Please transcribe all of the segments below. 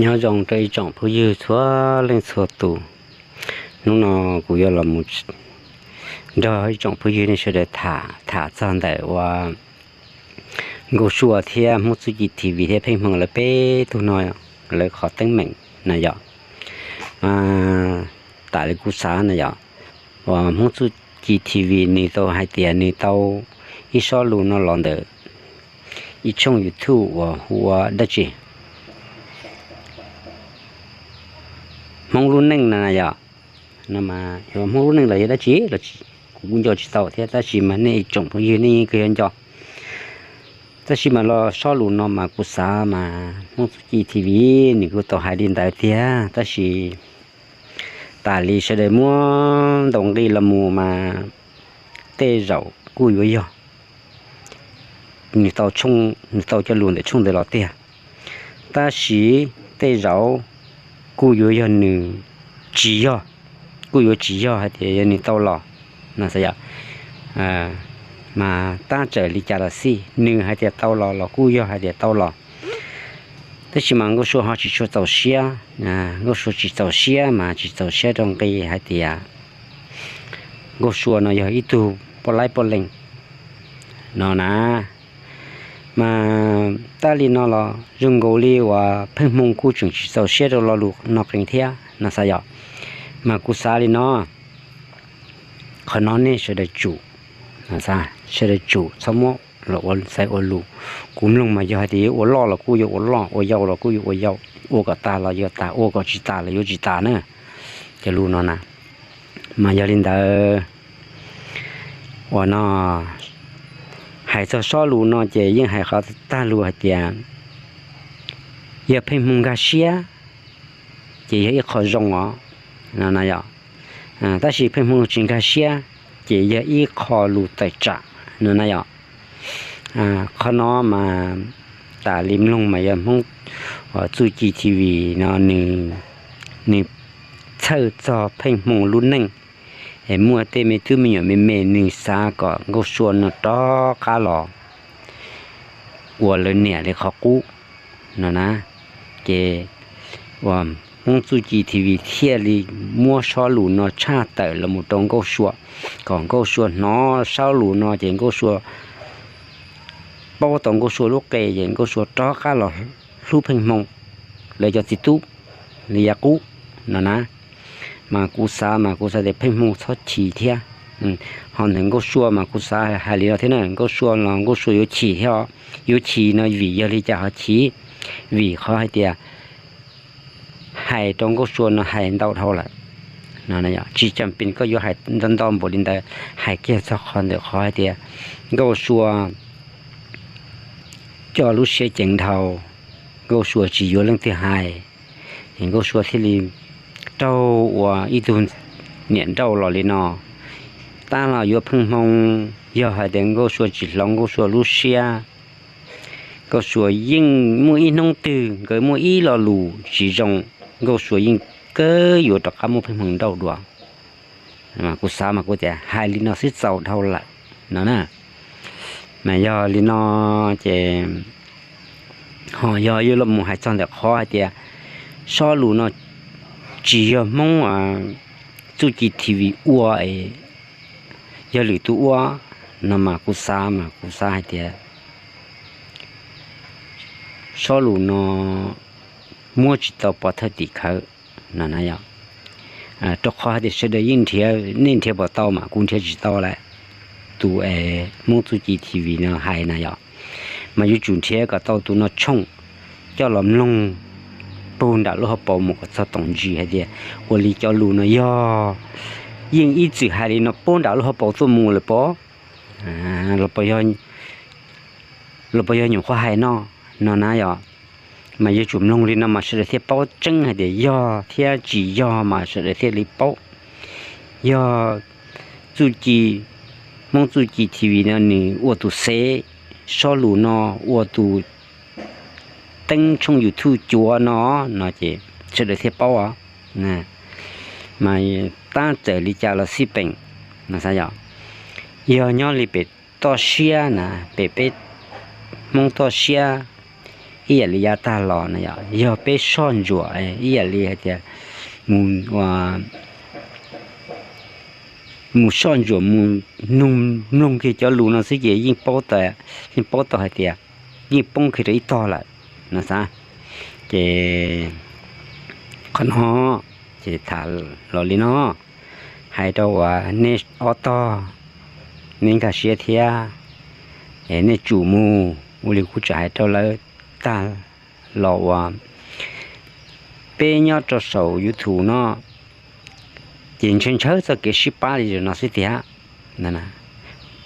Nyob zoo rau ib tsoom phooj ywg txhua leej txhua tus. Hnub no kuv yuav los mus nrog ib tsoom phooj ywg nej sawv daws tham tham txog ntawm uas Nkauj Sua thiab Hmoob Txuj Ci T V thiab Pheej Hmoo lawv peb tug no lawv qhov teeb meem na yom. Tam li kuv xav na yom, uas Hmoob Txuj Ci T V nws tau hais tias nws tau ib sob lus no los ntawm ib tshooj YouTube uas hu ua dab tsi, Hmoob Lub Neej na yom. No mas yog Hmoob Lub Neej los yog dab tsi los kuv kuj nco tsis tau thiab, tab sis mas nej tsoom phooj ywg nej yeej kawg yuav nco. Tab sis mas los sob lus no mas kuv xav mas Hmoob Txuj Ci T V nws kuj tau hais li ntawd tiag, tab sis tas li sawv daws muab ntaus nqi los mus mas tej zaum kuj yuav yog nws tau tshooj, nws tau cov lus ntawm tshooj ntawd los tiag, tab sis tej zaum kuj yuav yog nws tsis yog, kuj yuav tsis yog hais tias yog nws tau los no xav yom. Mas tab txawm li cas los xij, nws hais tias tau los los kuj yog hais tias tau los, tab sis mas Nkauj Sua ho tsis tshua txaus siab. Nkauj Sua tsis txaus siab mas tsis txaus siab rau nqi hais tias Nkauj Sua no yog ib tug poj laib poj leeg no na. Mas tab li no los zoo nkaus li uas Pheej Hmoo kuj tseem tsis txaus siab rau lo lus no qees thiab no xav yom. Mas kuv xav li no, qhov no nej sawv daws tsum, sawv daws tsum txhob muab los ua xaiv ua lus. Kuv mloog mas yog hais tias yuav ua loj los kuj yuav ua loj, ua yau los kuj yuav ua yau, ua kom tas los yuav tas, ua kom tsis tas los yuav tsis tas na. Cov lus no na, mas yog li ntawd, uas no hais txog sob lus no ces yeej hais qhov tag lus hais tias yog Pheej Hmoo nkag siab ces yog ib qho zoo os, no na yom. Tab sis Pheej Hmoo tsis nkag siab ces yog ib qho lus tawm tsam, no na yom. Qhov no mas tas li mloog mas yog Hmoob Txuj Ci T V no nws txhawj txog Pheej Hmoo lub neej, es muaj tej me tub me nyuam me me nws xav kom Nkauj Sua no rov qab los ua lawv niam li qhov qub no na. Ces uas Hmoob Txuj Ci T V thiaj li muab sob lus no tshaj tawm los mus rau Nkauj Sua, kom Nkauj Sua hnov sob lus no ces Nkauj Sua paub tau Nkauj Sua lub qe ces Nkauj Sua rov qab los hlub Pheej Hmoo, lawv cov txiv tub li yav qub no na. Mas kuv xav mas kuv xav tias Pheej Hmoo txhob chim thiab. Ho ntawm Nkauj Sua mas kuv xav hais li no thiab na, Nkauj Sua los Nkauj Sua yuav chim thiab os. Yuav chim no vim yog li cas ho chim? Vim qhov hais tias hais rau Nkauj Sua no hais ntau dhau lawm no, tsis cam pes koj yuav hais ntau ntau npaum li ntawd. Hais kiag txog qhov ntawm qhov hais tias Nkauj Sua coj lub siab ceev dhau, Nkauj Sua tsis yuav leej twg hais, es Nkauj Sua thiaj li raug ua ib tug niam nrauj los li no. Tab los yuav Pheej Hmoo, yog hais tias Nkauj Sua tsis hloov Nkauj Sua lub siab, Nkauj Sua yeej muaj ib hnub twg nkawd muaj ib lo lus tsis zoo, Nkauj Sua yeej kawg yuav rov qab muab Pheej Hmoo nrauj dua. Kuv xav mas kuv tias hais li no xwb txaus dhau lawm no na. Mas yog li no ces ho yog yuav los mus hais txog ntawm qhov hais tias sob lus no tsis yog Hmoob Txuj Ci T V ua, yog lwm tus ua no mas kuv xav mas kuv xav hais tias sob lus no muab tsis tau pov thawj tim khawv no na yom. Rau qhov hais tias sawv daws yeej nrhiav, nej nrhiav pom tau mas kuv nrhiav tsis tau lawm. Tus es Hmoob Txuj Ci T V no hais na yom, mas yuav tsum nrhiav kom tau tus no tshooj coj los mloog puag nram lub hauv paus mus kom txog toom ntsis hais tias ua li cov lus no yog yeej ib txwm hais li no puag nram lub hauv paus tuaj mus lawm pob, los puas yog nyuam qhuav hais no, no na yom. Mas yuav tsum mloog li no mas sawv daws thiaj paub tseeb hais tias yog thiab tsis yog mas sawv daws thiaj li paub. Yog Txuj Ci, Hmoob Txuj Ci T V no nws ua tus xev sob lus no, ua tus teeb tshooj YouTube cuav no, no ces sawv daws thiaj paub os. Mas tab txawm li cas los xij peem, yog nyob li pem toj siab na, pem peb Hmoob toj siab, ib yam li yav tag los na yom, yog peb soj ntsuam ib yam li hais tias mus, mus soj ntsuam mus mloog, mloog kiag cov lus no xwb ces yeej paub tau, yeej paub tau hais tias yeej poob kiag rau ib tog lawm no xav. Ces qhov no ces tham los li no, hais rau uas nej ob tog, nej nkag siab thiab, es nej tsum mus ua li kuv tseem hais rau lawv tag los uas peb nyob rau saum YouTube no ces ntshaw ntshaw txoj kev sib pab li no xwb tiag.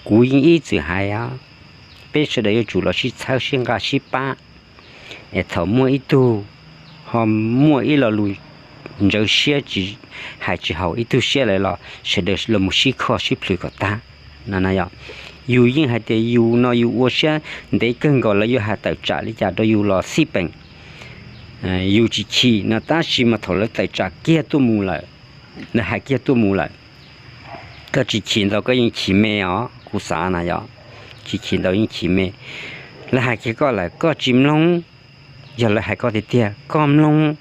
Kuv yeej ib txwm hais, peb sawv daws yuav tsum los sib txhawb sib nqa sib pab, es thaum muaj ib tug ho muaj ib lo lus ntsawv siab tsis, hais tsis haum ib tug siab lawm los sawv daws los mus sib kho sib plhws kom tag no na yom. Yus yeej hais tias yus no yus ua siab ntev kawg nkaus lawv yuav hais tawm tsam li cas rau yus los xij peem, yus tsis chim no tab sis mas thaum lawv tawm tsam kiag tuaj mus lawm, lawv hais kiag tuaj mus lawm, koj tsis chim ntau koj yeej chim me os, kuv xav na yom, tsis chim ntau yeej chim me. Lawv hais kiag koj lawm koj tsis mloog, yog lawv hais koj tiag tiag koj mloog,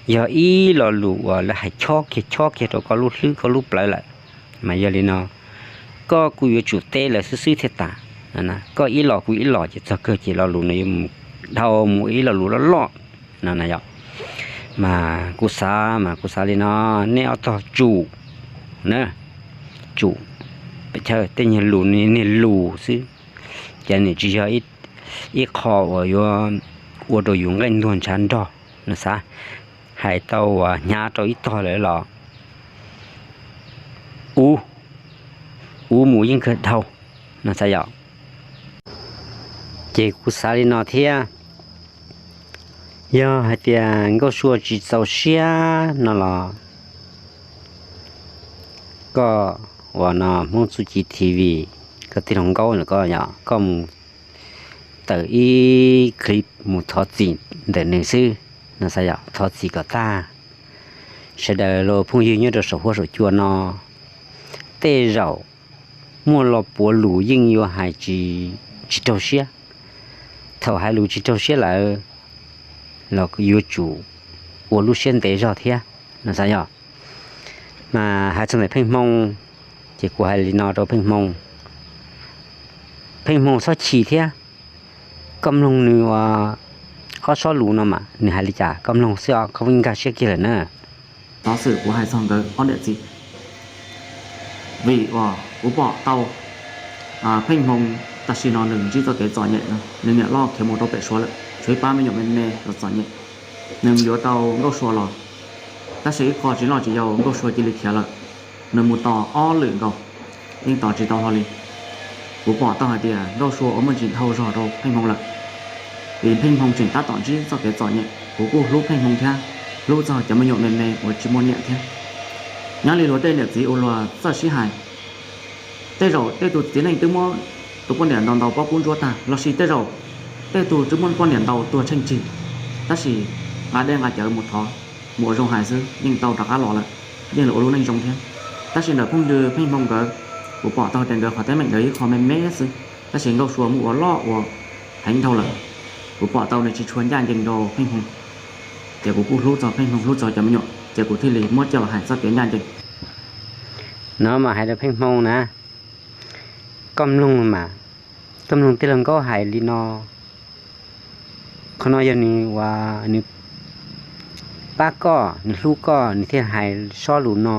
yog ib lo lus uas lawv hais chob kiag chob kiag rau koj lub hlwb koj lub plawv lawm, mas yog li no koj kuj yuav tsum teb lawv xwb xwb thiaj tas. Koj ib los kuv ib los ces txog kawg ces lo lus no yuav mus dhau mus ib lo lus loj loj no na yom. Mas kuv xav, mas kuv xav li no, nej ob tog tsum na, tsum, tej nyuag lus niag lus xwb, ces nws tsis yog ib qho uas yuav ua rau yus nqaij ntuag ntshav nrog no xav. Hais tau uas hnyav rau ib tog lawm los ub, ub mus yeej kawg dhau no xav yom. Ces kuv xav li no thiab, yog hais tias Nkauj Sua tsis txaus siab no los koj uas no Hmoob Txuj Ci T V, koj tij laug Nkauj no koj yom, koj mus tawm ib clip mus thov txim ntawm nws xwb no xav yom, thov txim kom tag. Sawv daws los phooj ywg nyob rau saum huab saum cua no, tej zaum muaj lo puav lus yeej yuav hais tsis raug siab. Thaum hais lus tsis raug siab lawm los yuav tsum ua lub siab ntev zog thiab no xav yom. Mas hais txog ntawm Pheej Hmoo, ces kuv hais li no rau Pheej Hmoo, Pheej Hmoo txhob chim thiab. Koj mloog nws ua ob sob lus no mas nws hais li cas koj mloog xwb os, koj nkag siab kiag lawm na. Xov xwm kuv hais txog nkawd ob niam txiv, vim uas kuv pom tau Pheej Hmoo tam sim no nws ntsib txoj kev txom nyem, nws niam loj khiav mus rau pem Suav lawm, tshuav ib pab me nyuam me me los txom nyem. Nws yuav tau Nkauj Sua los, tab sis ib qho tsis loj tsis yau Nkauj Sua cia li khiav lawm. Nws mus tos ob lwm nkaus, yeej tos tsis tau hlo li. Kuv pom tau hais tias Nkauj Sua ua muaj ntsis dhau zog rau Pheej Hmoo lawm, vim Pheej Hmoo tseem tab tom ntsib txoj kev txom nyem. Kuv kuj hlub Pheej Hmoo thiab hlub txog cov me nyuam me me uas tsis muaj niam thiab. Nyob li luag tej niam txiv ua luag txawj sib hais, tej zaum tej tus txiv neej twb muab tus poj niam ntaus ntaus pob kub ntsuab tag, los sis tej zaum tej tug twb muab poj niam ntaus tuag tsheej tsig, tab sis nqa dej nqa cawv mus thov, mus ua zoo hais xwb yeej tau rov qab los lawm, yeej los ua lub neej zoo thiab. Tab sis ntawm phooj ywg Pheej Hmoo nkawd, kuv pom tau tias nkawd qhov teeb meem nkawd ib qho me me xwb, tab sis Nkauj Sua muaj ua loj ua heev dhau lawm. Kuv pom tau nws tsis tshua ncaj ncees rau Pheej Hmoo, ces kuv kuj hlub txog Pheej Hmoo hlub txog cov me nyuam ces kuv thiaj li muab coj los hais txoj kev ncaj ncees. No mas hais rau Pheej Hmoo na, koj mloog mas, koj mloog tij laug Nkauj hais li no, qhov no yog nws ua, nws pab koj, nws hlub koj nws thiaj hais sob lus no,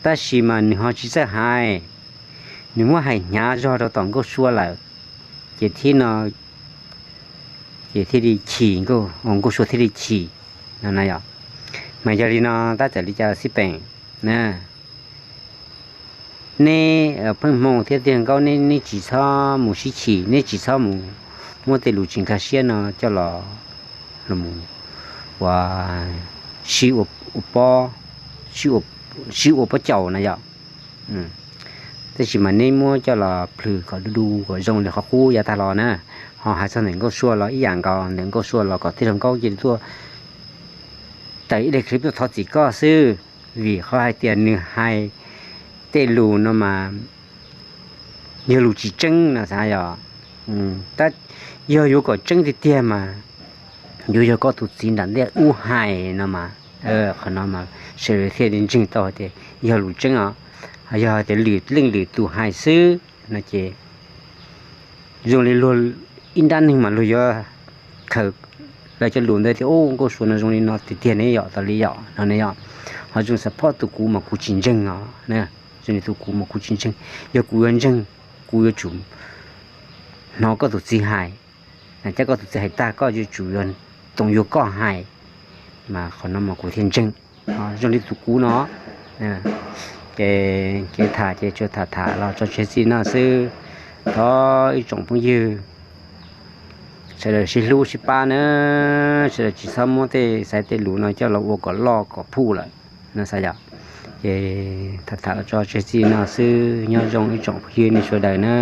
tab sis mas nws ho tsis txawj hais, nws muab hais hnyav zog rau tom Nkauj Sua lawm, ces thiaj no, ces thiaj li chim, Nkauj Sua thiaj li chim no na yom. Mas yog li no tab txawm li cas xij peem na, neb Pheej Hmoo thiab tij laug Nkauj neb tsis txhob mus sib chim, neb tsis txhob mus muab tej lus tsis nkag siab no coj los ua, sib ua pob, sib ua pob caus na yom. Tab sis mas neb muab coj los plhws kom du du kom zoo li qhov qub yav tag los na. Ho hais txog ntawm Nkauj Sua los ib yam nkaus, ntawm Nkauj Sua los kom tij laug Nkauj cia li tuaj tawm ib daim clip tuaj thov txim koj xwb, vim qhov hais tias nws hais tej lus no mas yog lus tsis tseeb no xav yom. Tab Yog yuav kom tseeb tiag tiag mas yuav yog koj tus txiv nram ntej ub hais no mas, qhov no mas sawv daws thiaj li ntseeg tau tias yog lus tseeb os. Yog tias lwm leej lwm tus hais xwb no ces zoo li luag ib nrab neeg mas luag yuav khaws lawv cov lus ntawd tias, Ub, Nkauj Suav no zoo li no tiag tiag ne yom, tas li yom no ne yom. Ho zoo support tus kuv mas kuv tsis ntseeg os. Zoo li tus kuv mas kuv tsis ntseeg. Yog kuv yuav ntseeg, kuv yuav tsum hnov koj tus txiv hais, thiab koj tus txiv hais tag koj yuav tsum yog toom yuav koj hais, mas qhov no mas kuv thiaj ntseeg. Zoo li tus kuv no ces kev tham ces tsuas tham tham los tso tseg txij no xwb. Thov ib tsoom phooj ywg sawv daws sib hlub sib pab na, sawv daws tsis txhob muab tej xaiv tej lus no coj los ua kom loj kom phuj lawm no xav yom. Ces tham tham los tso tseg txij no xwb, nyob zoo ib tsoom phooj ywg nej sawv daws na.